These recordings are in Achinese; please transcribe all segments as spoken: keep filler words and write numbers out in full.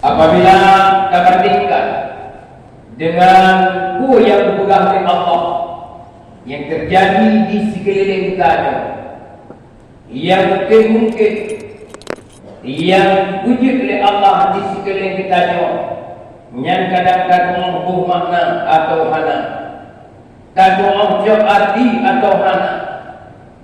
Apabila tabandingkan dengan peue nyang geupeugah lé Allah nyang teujadi di sikeulileng geutanyoe, nyang mungken-mungken nyang geupeujeuet lé Allah di sikeulileng geutanyoe, nyan kadang tatu'oh boh makna atawa hana. Tatu'oh cok arti atawa hana.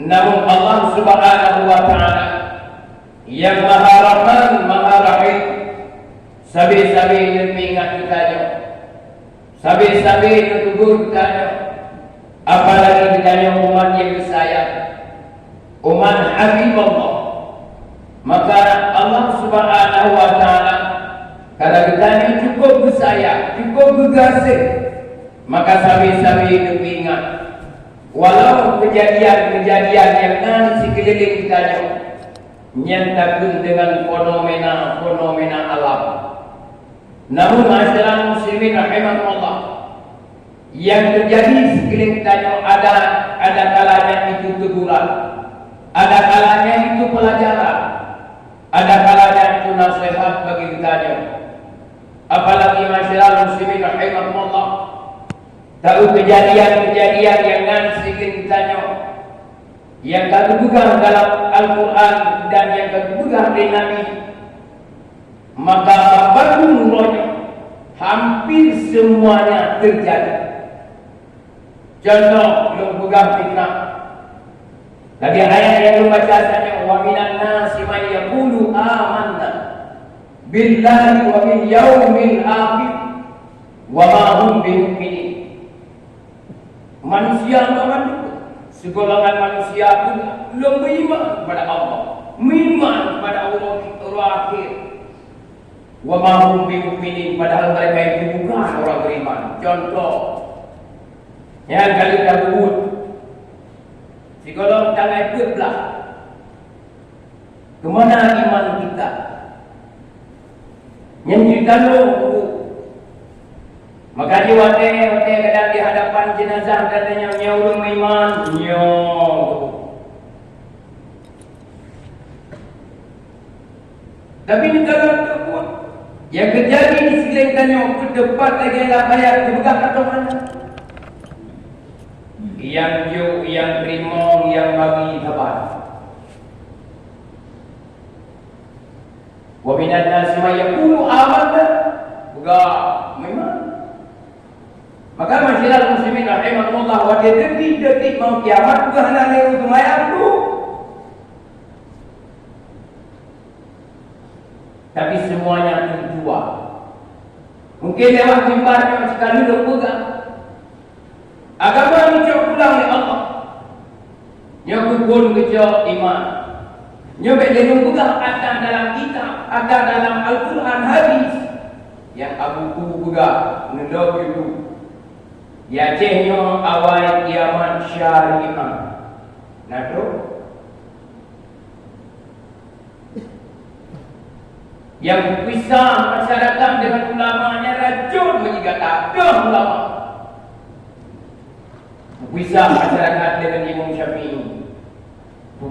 Namun Allah Subhanahu wa Ta'ala nyang Maha Rahman, Maha Rahim, sabe-sabe neupeuingat geutanyoe, sabe-sabe neuteugur geutanyoe, apalagi geutanyoe umat nyang geusayang, umat Habibullah. Maka Allah Subhanahu wa Ta'ala, karena geutanyoe cukup geusayang, cukup geugaséh, maka sabe-sabe neupeuingat. Walau keujadian-keujadian nyang na di sikeulileng geutanyoe nyan takheun deungon fenomena-fenomena alam, namun, ma'asyiral muslimin rahimakumullah, nyang teujadi sikeulileng tanyoe ada, ada kalanya itu teguran, ada kalanya itu pelajaran, ada kalanya itu nasihat bagi geutanyoe. Apalagi, ma'asyiral muslimin rahimakumullah, tahu keujadian-keujadian nyang na sikeulileng tanyoe nyang ka geupeugah dalam Al-Quran dan nyang ka geupeugah lé Nabi, maka bandum uroe nyoe hampir semuanya teujadi. Contoh, lôn peugah fitnah. Lagèe ayat nyang lôn baca sajan, "Wa minan nasi man yaqulu amanna billahi wa bil yaumil akhir wa ma hum bimu'minin." Manusia banmandum, segolongan manusia pun lom beriman kepada Allah, beriman kepada Allah, orang akhir. Wa ma hum bimu'minin, padahal mereka itu bukan orang beriman. Contoh, nyang kali tabut, sigohlom tangai peuet blah. Kemana iman kita? Nyan jeuet talo, Bu. Maka di watèe, watèe kadang di hadapan jenazah, katanya, "Nyoe ureueng meuiman, nyoe." Tapi neutalo teupeu, nyang teujadi di sikeulileng tanyoe peuteupat lagèe lam ayat geupeugah atau hana? Nyang jok, nyang teurimong, nyang bagi saban. Wa minan nasi man yaqulu amanna, peugah meuiman. Maka, ma'asyiral muslimin rahimakumullah, watèe detik-detik mau kiamat, peugah hana lé ureueng seumayang tu. Tapi semuanya terjual. Mungkin lewat mimbar nyoe sikali lôn peugah. Agama neucok pulang lé Allah. Nyoe keuphon geucok iman. Nyoe bèk lé lôn peugah, ada dalam kitab, ada dalam Al-Quran, hadis. Nyang Abu Bu peugah, neulom YouTube. Di Aceh nyoe awai kiamat syariah. Na trok? Nyang pisah masyarakat dengan ulama nyan racun bagi gata, deuh ulama. Pisah masyarakat dengan Imam Syafi'i.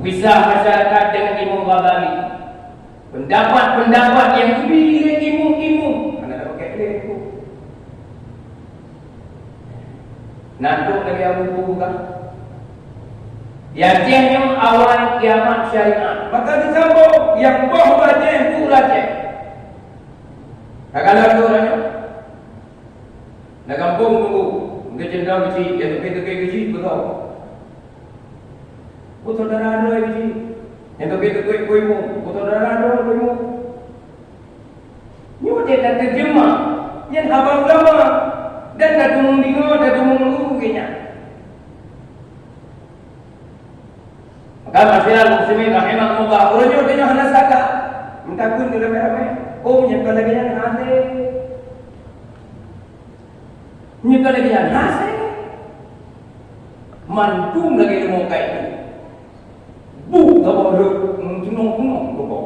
Pisah masyarakat dengan Imam Ghazali. Pendapat-pendapat nyang geubri lé imum-imum, hana tapakék lé aku. Na trok lagèe Abu Bu kan? Di Aceh nyoe awai kiamat syariat. Maka disambung, nyang boh u Aceh, bu u Aceh. Takalon tu nyoe. Na gampông tunggu, meukeue cendol geuchik, nyang teuke-teuke geuchik, beutôi. Beutôi dara droe geuchik, nyang teuke-teuke kuimu, beutôi dara droe kuimu. Nyoe jeuet tateujeumah nyan haba ulama, dan tateumeung deungoe, tateumeung guru geuh nyan. Maka, ma'asyiral muslimin rahimakumullah, uroe nyoe tanyoe hana sadar, meutakheun keu ramé-ramé, "Oh, nyoe kon lagèe nyan hase." Nyoe ka lagèe nyan hase. Mandum lagèe leumô kayèe. Bu saboh rhot, meuntunong-tunong saboh.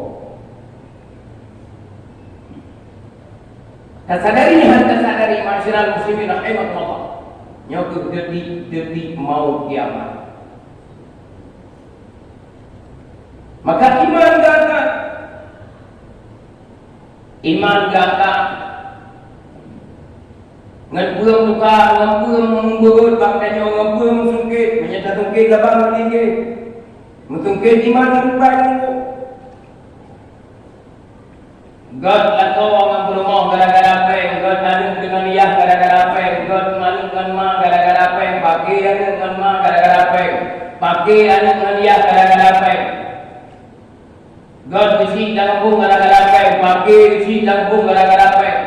Tasadari hana tasadari, ma'asyiral muslimin rahimakumullah. Nyoe keuh detik-detik mau kiamat. Maka iman gata Iman gata ngon peue meutuka, ngon peue meubeurôt bak tanyoe, ngon peue meusungkét, meunyoe tasungkét saban meutinggi, meusungkét iman ngon pai ngon Gét lakoe ngon peurumoh gara-gara péng, gét aneuk deungon yah gara-gara péng, gét aneuk ngon ma gara-gara péng, paké aneuk ngon ma gara-gara péng, paké aneuk ngon yah gara-gara péng. Gét geuchik lam gampông gara-gara péng, paké geuchik lam gampông gara-gara péng.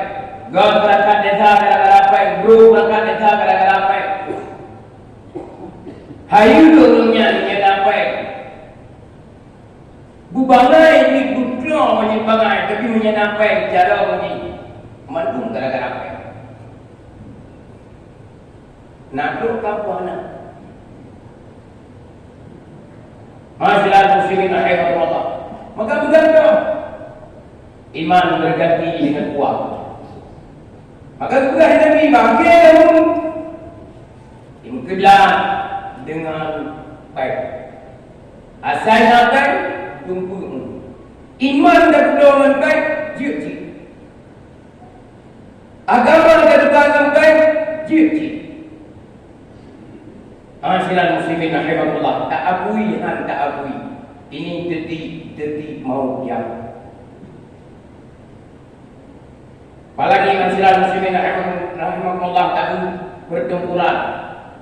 Gét beurangkat desya gara-gara péng, brôk beurangkat desya gara-gara péng. Hayeue ureuëng nyan nyang na péng. Beubangai nibeutroe meunyoe bangai, tapi meunyoe na péng jaroe meunyoe mandum gara-gara péng. Na trok kampung na. Masyarakat muslimin rahimakumullah. Maka beugantong iman berganti dengan uang. Maka tugas Nabi bangkit lamun imeukeublah dengan baik. Asai na péng, tumpeue mu. Iman dan pedoman baik, jeuet cit. Agama dan pedoman baik, jeuet cit. Hadirin muslimin rahimakumullah, tak akui han tak akui. Ini detik-detik mau kiamat. Apalagi masyarakat muslimin rahimahum-, rahimakumullah tahu pertempuran,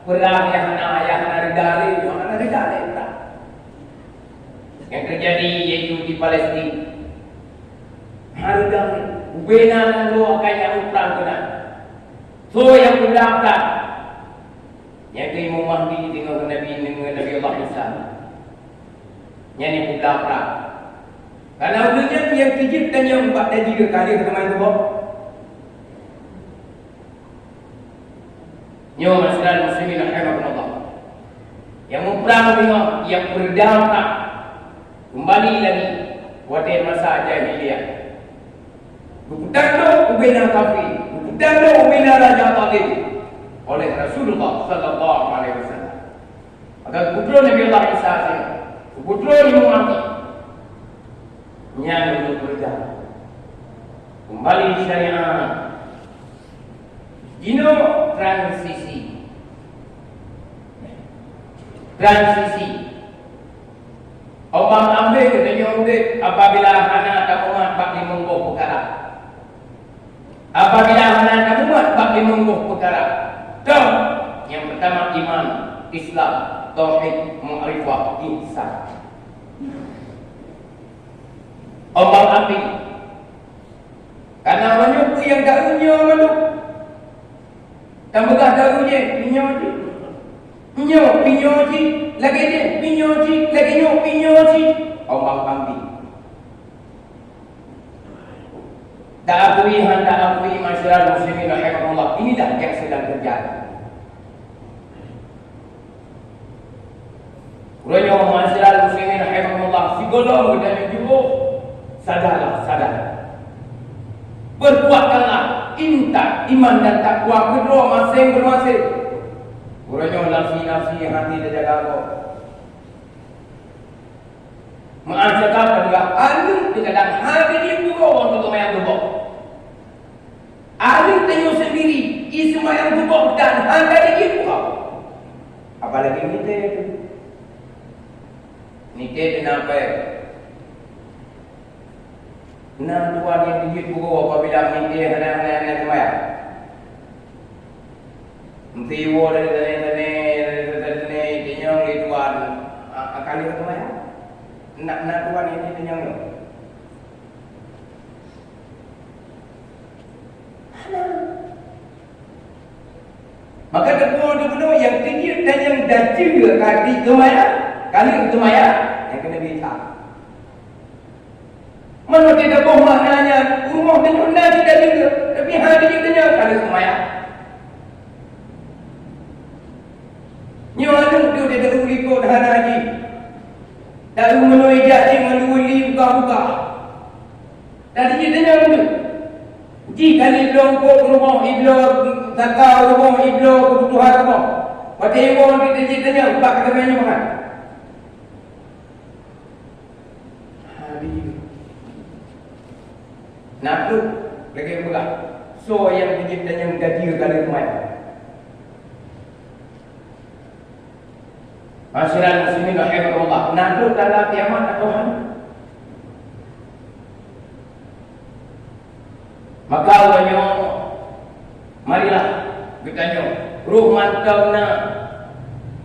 perang yang hana, yang hana reda lé, yang hana reda lé perang. Yang terjadi yaitu di Palestina. Hana reda lé. Ubena nanggroe akan nyang perang keunan. So yang perang perang. Nyang keu Imam Mahdi deungon Nabi, deungon Nabi Allah Isa. Nyan nyang peublah prang. Karena ulôn nyan nyang keujeuet dan nyang bak taji ka lheueh teuma tuboh. Nyoe masyarakat muslimin rahimakumullah. Nyang muprang deungon nyang peureuda prang. Keumbali lagi watée masa jahiliyah. Geupeutandong ubena kafé, geupeutandong ubena raja zalim oleh Rasulullah sallallahu alaihi wasallam. Maka geuputroe Nabi Allah Isa nyan, geuputroe Imam Mahdi. Nyan untuk peureuda. Keumbali syariat. Jinoe transisi. Transisi. Ombang ambeng geutanyoe udeb apabila hana tamumat bak limong boh peukara. Apabila hana tamumat bak limong boh peukara, toh nyang peutama iman, Islam, tauhid, makrifah, ihsan. Ombang ambeng. Karena meunyoe peue nyang ka nyoe meunyoe Tameugah taru jih, pinyoe jih. Nyoe, pinyoe jih, lagée jih, pinyoe jih, lagée nyoe, pinyoe jih. Ombang ambing. Taakui han taakui, masyarakat muslimin rahimakumullah, inilah yang sedang terjadi. Uroe nyoe, masyarakat muslimin rahimakumullah, sigohlom geutanyoe jiôh, sadarlah, sadar. Perkuatkanlah intat iman dan takwa keudroe maséng-maséng. Uroe nyoe nafsi-nafsi hati teujaga goe. Meu'ah cakap, aneuk teuh kadang hana jeuet peurumoh ngon teumanyong tuboh. Aneuk tanyoe sendiri, i seumayang tuboh dan hana jeuet peurumoh. Apalagi mité teuh. Mité teuh na péng. Na tuan nyang jeuet peurumoh apabila mité hana, hana, hana seumayang. Meusiwoe dari teuné-teuné, dari teuné, teunyong lé tuan, a-, akan lheueh seumayang. Na, na tuan nyang jeuet teunyong nyoe. Maka teupeue teupeue nyang keujeuet dan nyang dajeue ka jiseumayang, ka lheueh seumayang, nyang keuneuk bita. Meunurot teuboh makna nyan, rumoh tanyoe na di dajeue, tapi hana jeuet teunyong ka lheueh seumayang. Nyoe aneuk teuh di dalam likot hana jih. Dalam meunurot ijak jih meunurot li buka-buka. Tadi jih tanyong tu. Jih kali bloe eungkôt rumoh ibloe, saka rumoh ibloe keubutuhan rumoh. Watée iwoe tu jih tanyong, bak keuteumanyong nyoe kan. Hari. Na troh lagée peugah, soe nyang geujeuet tanyong gaji ka lheueh mai. Masyarakat muslimin rahimakumullah, na troh tanda kiamat atau hana? Maka uroe nyoe, marilah geutanyoe, roh mantong na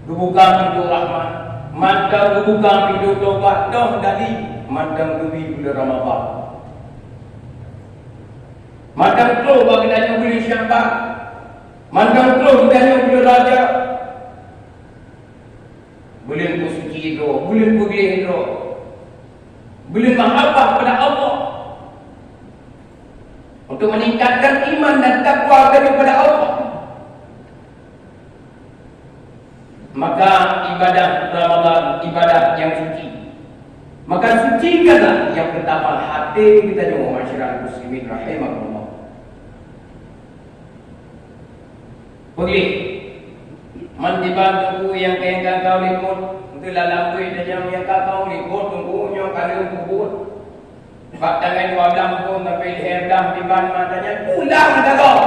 geubuka pintoe rahmat, mantong geubuka pintoe tobat, toh dari mantong geubi buleuen Ramadhan. Mantong troh bak geutanyoe buleuen Sya'ban, mantong troh geutanyoe buleuen Rajab. Buleuen peusuci droe, buleuen peugleh droe, buleuen mahabbah kepada Allah, untuk meningkatkan iman dan takwa kepada Allah. Maka ibadah Ramadan, ibadah yang suci. Maka sucikanlah yang pertama hati kita nyoe, masyarakat muslimin rahimakumullah. Peugleh. Man diban teungku nyang kayang kakau likot, untuk lam lampôh tajam nyang kakau likot teungku nyoe ka lheueh peubuet. Bak tangai dua blang pun sampai lhée blang diban mata nyan pulang ata gob.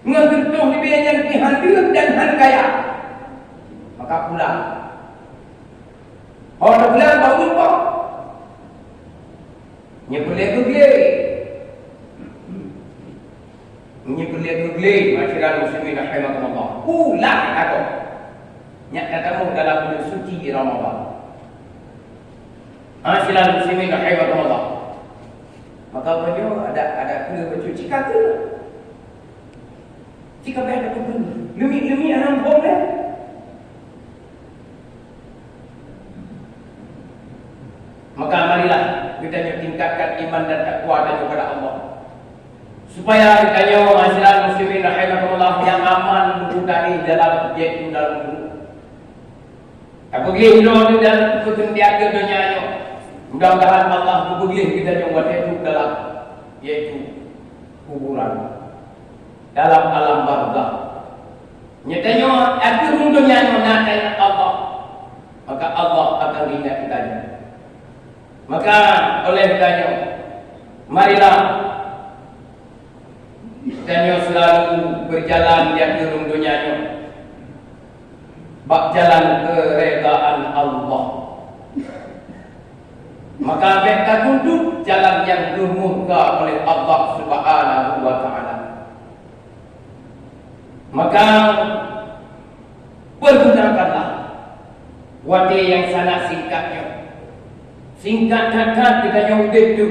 Ngon teuntôh leubeh nyan pih han deuek dan han kaya. Maka pulang. Ho teupulang bak ureueng po. Nyoe peureulée geugleh. Nyoe peureulée geugleh, masyarakat muslimin rahimakumullah. Pulang takot. Nyak tatamu dalam buleuen suci Ramadan. Masyarakat muslimin rahimakumullah. Maka uroe nyoe ada, ada keu bacut cika keu. Cika bèk ada keu. Leumi-leumi aneuk phon deh. Maka marilah geutanyoe tingkatkan iman dan takwa tanyoe kepada Allah. Supaya geutanyoe masyarakat muslimin rahimakumullah nyang aman beutari dalam, yaitu dalam guru. Tapeugléh droe dan peuteumbiak keu donya nyoe. Mudah-mudahan Allah geupeugleh geutanyoe watée trok dalam, yaitu kuburan, dalam alam barzakh. Nyoe tanyoe ateueh donya nyoe na teuingat Allah, maka Allah akan ingat geutanyoe. Maka oleh tanyoe, marilah tanyoe seulalu beujalan di ateueh donya nyoe bak jalan keuredaan Allah. Maka bék takuntuek jalan nyang geumurka oleh Allah Subhanahu wa Ta'ala. Maka, pergunakanlah watée nyang sangat singkat nyoe. Singkat that-that geutanyoe udeb tu.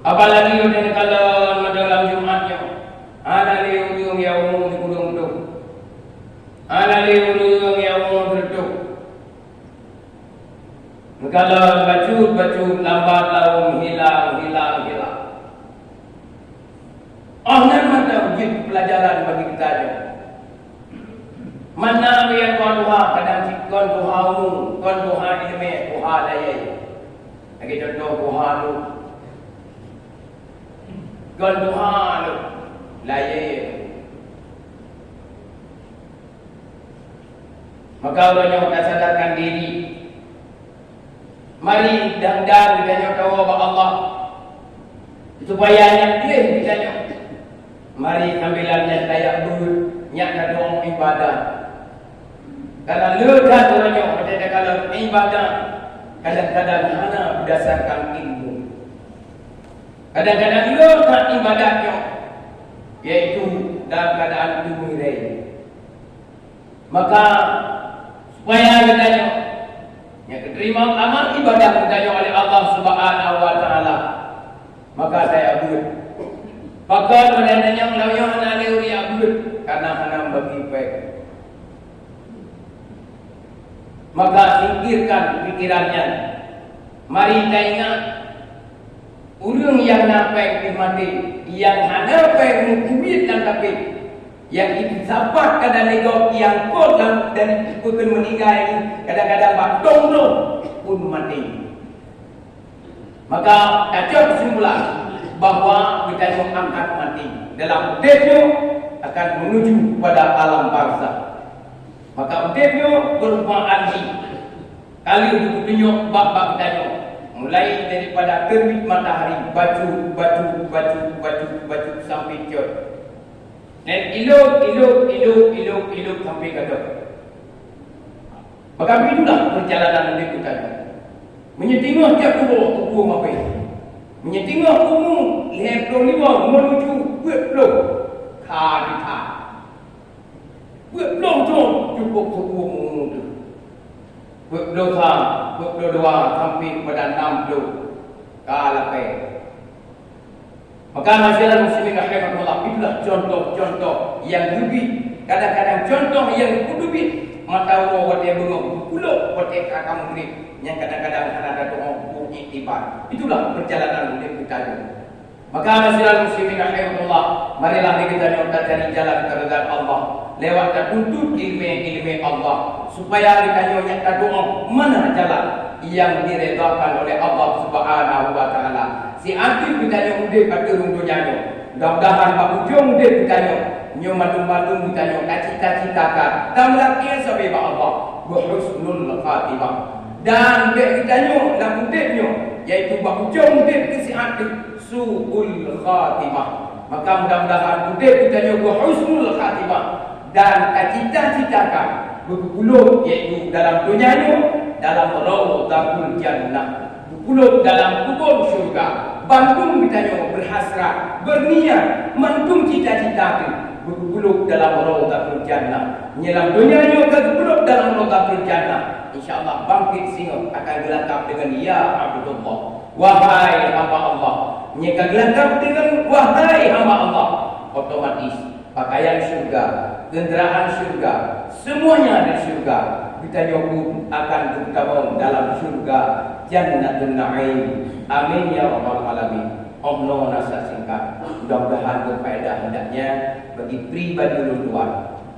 Apalagi watée neukalon malam Jumat nyoe. Hana lé ureuëng nyang umu sikureueng reutôh. Hana lé ureuëng nyang umu sireutôh. Meukalon bacut-bacut lambat laun hilang, hilang, hilang. Oh nyan mantong jeuet peulajaran bagi geutanyoe. Mana nyang kon tuha, kadang cit kon tuha umu, kon tuha iéleumé, tuha layée. Lagée contoh tuha Nuh. Kon tuha Nuh, layée. Maka uroe nyoe tasadarkan diri. Mari dang-dang geutanyoe tawoe bak Allah, supaya nyan gleh geutanyoe. Mari sambilan nyan tajak beuet, nyak tadong ibadah. Karena le that uroe nyoe watée takalon ibadah, kadang-kadang hana berdasarkan ilmu. Kadang-kadang le that ibadat nyoe, yaitu dalam keadaan teumeurai. Maka, supaya geutanyoe nyang geuteurimong amal ibadah geutanyoe oleh Allah Subhanahu wa Ta'ala, maka tajak beuet. Pakon ureuëng nyang lawan nyoe hana lé ureuëng jak beuet, karena hana bagi péng. Maka singkirkan pikiran nyan. Mari taingat, ureuëng nyang na péng pih maté, nyang hana péng meukubiet lam tapéh. Nyang jiteusapat kadang lé gob nyang pot lam dari peukeuneuk meuninggai nyan, kadang-kadang bak tom droe pun maté. Maka tacok keusimpulan bahwa geutanyoe angkat maté. Dalam udeb nyoe akan menuju kepada alam barzakh. Maka udeb nyoe peurumpaan jih ka lheueh geupeutunyok bak-bak geutanyoe. Mulai daripada terbit matahari, bacut, bacut, bacut, bacut, bacut sampai cot. Dan ilop, ilop, ilop, ilop, ilop sampai gadôh. Maka begitulah perjalanan hidup kita. Meunyoe teungoh tiep uroe tuboh mabe. Meunyoe teungoh umu lhèe ploh lima menuju peuet ploh, ka jitha. Peuet ploh thôn cukup tuboh umu teuh. Peuet ploh sa, peuet ploh dua sampai kepada enam ploh, ka lapèe. Maka masyarakat muslimin rahimakumullah, itulah contoh-contoh nyang leubeh, kadang-kadang contoh nyang leubeh mata uroe watèe beungoh, kulok watèe ka ka meugréb, nyang kadang-kadang hana tadeungoe bu iktibar. Itulah perjalanan hidup kita nyoe. Maka masyarakat muslimin rahimakumullah, marilah geutanyoe tacari jalan keridhaan Allah lewat tatuntut ileumèe-ileumèe Allah, supaya geutanyoe nyang tadeungoe mana jalan nyang diridhakan oleh Allah Subhanahu wa Taala. Siat teuk geutanyoe udép ateueh rhueng donya nyoe. Mudah-mudahan bak ujông udép geutanyoe nyoe mandum-mandum geutanyoe tacita-citakan, tameulakèe sabé bak Allah, beuhusnul khatimah. Dan bèk geutanyoe lam udép nyoe, yaitu bak ujông udép keu siat teuk, su'ul khatimah. Maka mudah-mudahan udép geutanyoe beuhusnul khatimah dan tacita-citakan beugeupulôh, yaitu dalam donya nyoe dalam Raudhatul Jannah, geupulôh dalam kubur syurga. Bandum geutanyoe berhasrat, berniat, mandum cita-cita teuh beugeupulôh dalam Raudhatul Jannah. Nyoe lam donya nyoe ka geupulôh dalam Raudhatul Jannah, insya Allah bangkét singoh akan geulakab deungon ya Abdullah, wahai hamba Allah. Nyoe ka geulakab deungon wahai hamba Allah, otomatis pakaian syurga, kendaraan syurga, semuanya dari syurga. Geutanyoe pun akan geutamong dalam syurga Jannatun Naim. Amin ya rabbal alamin. Omno nasihat singkat, mudah-mudahan berfaedah hendaknya bagi pribadi ulôn tuan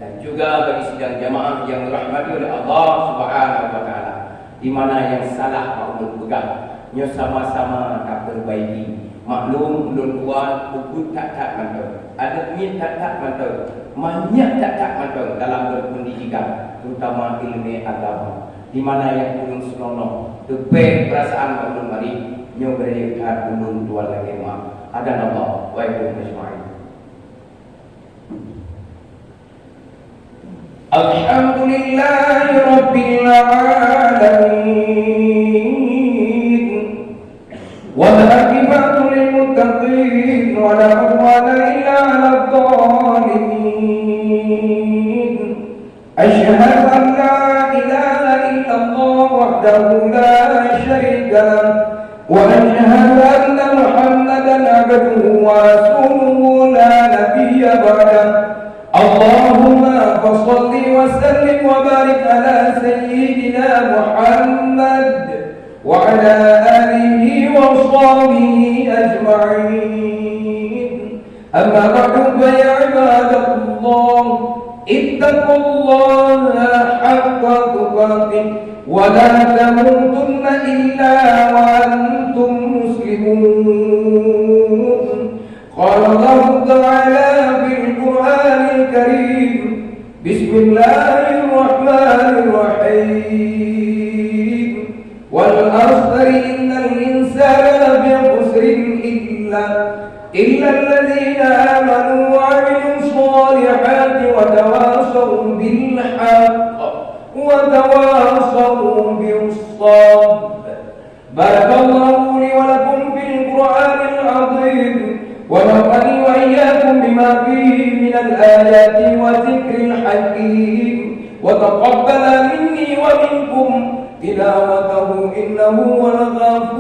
dan juga bagi sidang jamaah yang dirahmati oleh Allah Subhanahu wa Taala. Di mana nyang salah bak ulôn peugah, nyoe sama-sama tapeurbaiki. Maklum, ulôn tuan peubuet that-that mantong, aneuk miet that-that mantong, manyak that-that mantong dalam berpendidikan, terutama ilmu agama. Di mana nyang ulôn seunonoh, teupèe peurasaan bak ulôn marit, nyoe beurayek that ulôn tuan lakèe meu'ah. Hadanallah wa iyyakum ajma'in. الحمد لله رب العالمين. والعاقبة للمتقين ولا عدوان إلا على الظالمين. أشهد أن لا إله إلا الله وحده لا شريك له، وأشهد أن محمدا عبده ورسوله لا نبي بعده. اللهم فصل وسلم وبارك على سيدنا محمد وعلى آله وصحبه أجمعين. أما بعد، فيا عباد الله، اتقوا الله حق تقاته ولا تموتن إلا وأنتم مسلمون. قال الله تعالى في القرآن الكريم: بسم الله الرحمن الرحيم. والعصر إن الإنسان لفي خسر إلا، إلا الذين آمنوا وعملوا الصالحات وتواصوا بالحق وتواصوا بالصبر. بارك الله لي ولكم في القرآن العظيم، ونفعني وإياكم بما فيه من الآيات والذكر الحكيم، وتقبل مني ومنكم تلاوته إنه هو الغفور